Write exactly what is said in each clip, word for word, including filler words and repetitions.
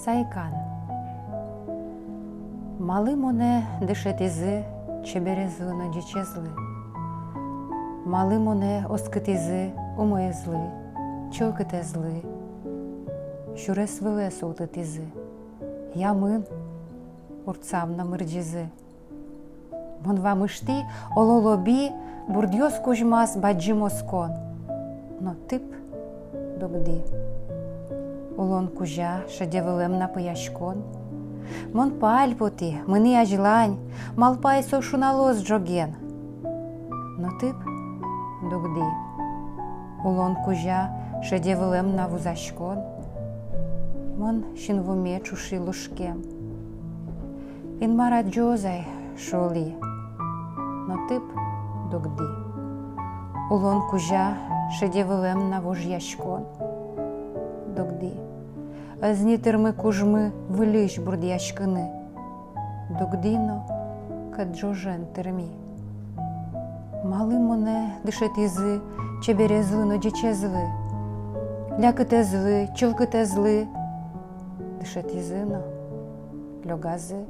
Сайкан. Малы монэ дышетӥзы чеберезлы но ӟечезлы? Малы монэ оскытӥзы умоезлы, чылкытэзлы? Сюрес вылэ султытӥзы, ямын урдсам но мырӟизы. Мон вамыштӥ, оло, лобӥ бурдъёс кузьмаз бадӟым оскон. Но тып дугдӥ. Улон кузя шеде вылэм на пӧяськон. Мон пальпотӥ, мынӥ азьлань, малпай, со шуналоз ӝоген. Но тып дугдӥ. Улон кузя шеде вылэм на вузаськон. Мон синвуме ӵуши лушкем. Инмар адӟоз ай, шули. Но тып дугдӥ. Улон кузя шеде вылэм на вожъяськон. Дугдӥ. Ӧз ни тырмы кужмы выльысь бурдъяськыны. Дугдӥ но кӧт ӝожен тырми. Малы монэ дышетӥзы чеберезлы но ӟечезлы, лякытэзлы, чылкытэзлы? Дышетӥзы но лёгазы.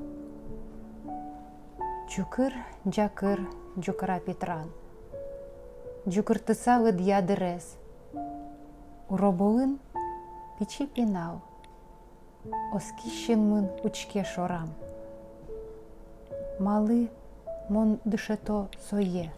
Ӟукыр-ӟакыр ӟукра питран, ӟукыртыса лыдъя дырез. Уробоын пичи пинал оскись синмын учке шорам. Малы мон дышето сое?